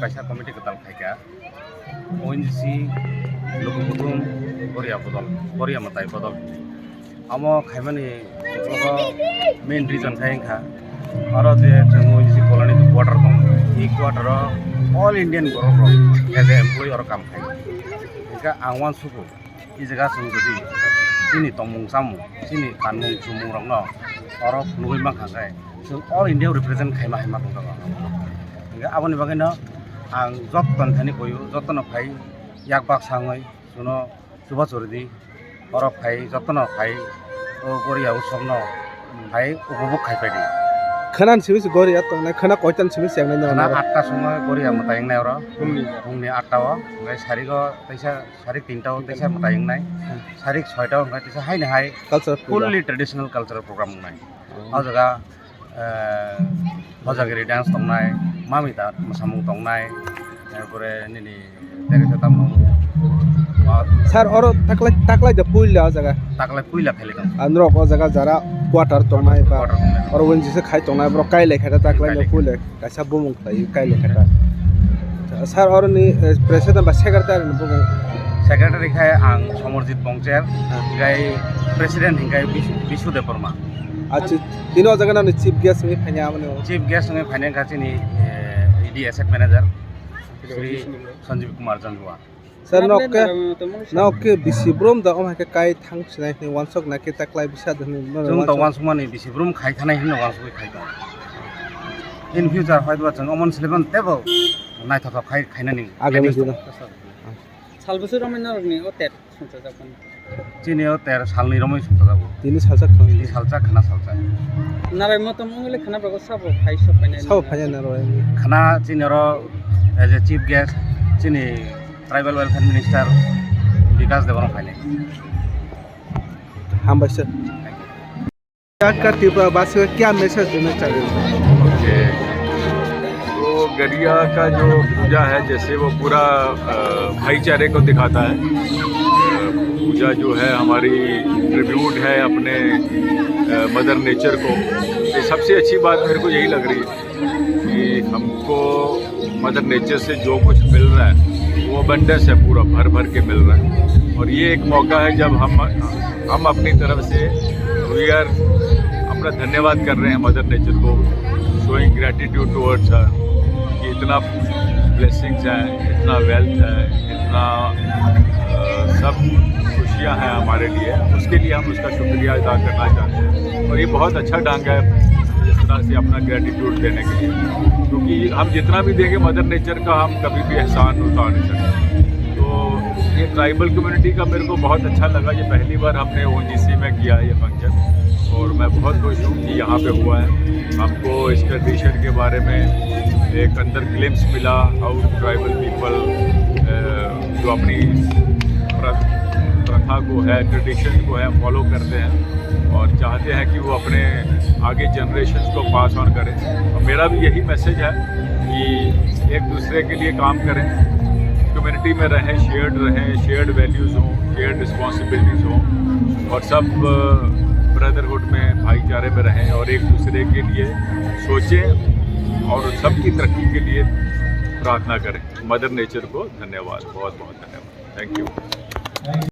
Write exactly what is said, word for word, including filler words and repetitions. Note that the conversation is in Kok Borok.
Kaisa committee kwtal khaikha, O N G C luku kuthum Goria bodol, Goria mwtai bodol. Amo khaimani ulo main reason khai wngkha, aro je chwng O N G C colony quarter tongo, e quarter o all Indian borok rok as a employee oro kam khai. Hingkhe ang uansugo, e jaga chwng jodi chini tongmung chamung, chini kanmung chumung rokno oro phunugwi mankha khe, chwng all India represent khaima hai ma tongjago. Hingkhe aboni bagwino ang jottoni thani koyo, jottono phai yak bak sangwi chwngno chubachu rwdi, oro phai jottono phai o Goria utsobno phai upobhog khai phaidi. Khwna simi se Goria tongnai, khwna koitan simi se wngnai? Khwna nang atta songno Goria mwtai wngnai oro. Phungni. Phungni atta o, hingkhe sarigo teisa Sarik tinta o teisa mwtai wngnai, sarik soita o wngkha teisa haino hai cultural program, fully traditional cultural program wngnai. Oh. O jaga, eh, Hojagiri dance tongnai, Mamita mwsamung tongnai, erpore nini tei kaisa tamo, ah, sir, oro taklai, taklai da puila o jaga? Taklai puila khailai tong. Ah, norok o jaga jara quarter tongnai ba, quarter tongnai, oro O N G C khai tongnai, borok kailai khe da taklai da kailai khe puila. Kaisa bumung khlai kailai kha ta. Sir, oroni, eh, president ba secretary ni bumung? Secretary khai ang Somorjit Bongcher, ah, hingkai president hingkai Bisu, Bisu Debbarma. Achi, tini o jaga nani chief guest wngwi phaina amani o? Chief guest wngwi phaina wngkha chini, eh, E D asset manager, Shri Sanjeev Kumar Janjua. Sir, nok ke, nok ke bisi brum da, om hai khe kai thang sinai hwnwi wansuk na khe ta klai bisa da hwnwi, no, chwng to wansuk. Wansukmani bisi brum khai thanai hwnwi wansugwi khai tongo. In future hoi dua chwng omon seleban tebo naithothok khai, khainani. Agami dino. Sal bwswk romwi norokni o ter sumsajak mani? Chini o ter salni romwi sumsajago. Tini salsa khana. Tini salsa khana salsa. Narai motom wngwi le khana bago sabo phai sok painai. Sabo phai na roi. Khana chini oro as a chief guest chini Tribal Welfare Minister Bikash Debbarma phainai. Hambai sir. Thank you. Ka Tripura basi ko kya message dena chahte ho? Okay, तो गरिया का जो पूजा है, जैसे वो पूरा, अ, भाईचारे को दिखाता है। अ, पूजा जो है हमारी ट्रिब्यूट है अपने, अ, मदर नेचर को। ये सबसे अच्छी बात मेरे को यही लग रही है। कि हमको मदर नेचर से जो कुछ मिल रहा है, वो अबंडेंस है, पूरा भर भर के मिल रहा है। और ये एक मौका है जब हम, हम अपनी तरफ से वी आर, अपना धन्यवाद कर रहे हैं मदर नेचर को, showing gratitude towards her, कि इतना ब्लेसिंग्स है, इतना वेल्थ है, इतना, अ, सब खुशियाँ हैं हमारे लिए, उसके लिए हम उसका शुक्रिया अदा करना चाहते हैं। और ये बहुत अच्छा ढंग है इस तरह से अपना ग्रैटिट्यूड देने के लिए, क्योंकि हम जितना भी देंगे मदर नेचर का, हम कभी भी एहसान उतार नहीं सकते। तो ये ट्राइबल कम्युनिटी का मेरे को बहुत अच्छा लगा। ये पहली बार हमने ओएनजीसी में किया है ये फंक्शन, और मैं बहुत खुश हूँ कि यहाँ पे हुआ है। हमको इस ट्रेडिशन के बारे में एक अंदर ग्लिम्प्स मिला, हाउ ट्राइबल पीपल, अ, जो अपनी प्र-, प्रथा को है, ट्रेडिशन को है, फॉलो करते हैं और चाहते हैं कि वो अपने आगे जनरेशंस को पास ऑन करें। और मेरा भी यही मैसेज है कि एक दूसरे के लिए काम करें, कम्युनिटी में रहें, शेयर्ड रहें, शेयर्ड वैल्यूज़ हों, शेयर्ड रिस्पॉन्सिबिलिटीज़ हों और सब, अ, ब्रदरहुड में, भाईचारे में रहें और एक दूसरे के लिए सोचें और सबकी तरक्की के लिए प्रार्थना करें। मदर नेचर को धन्यवाद, बहुत बहुत धन्यवाद। Thank you.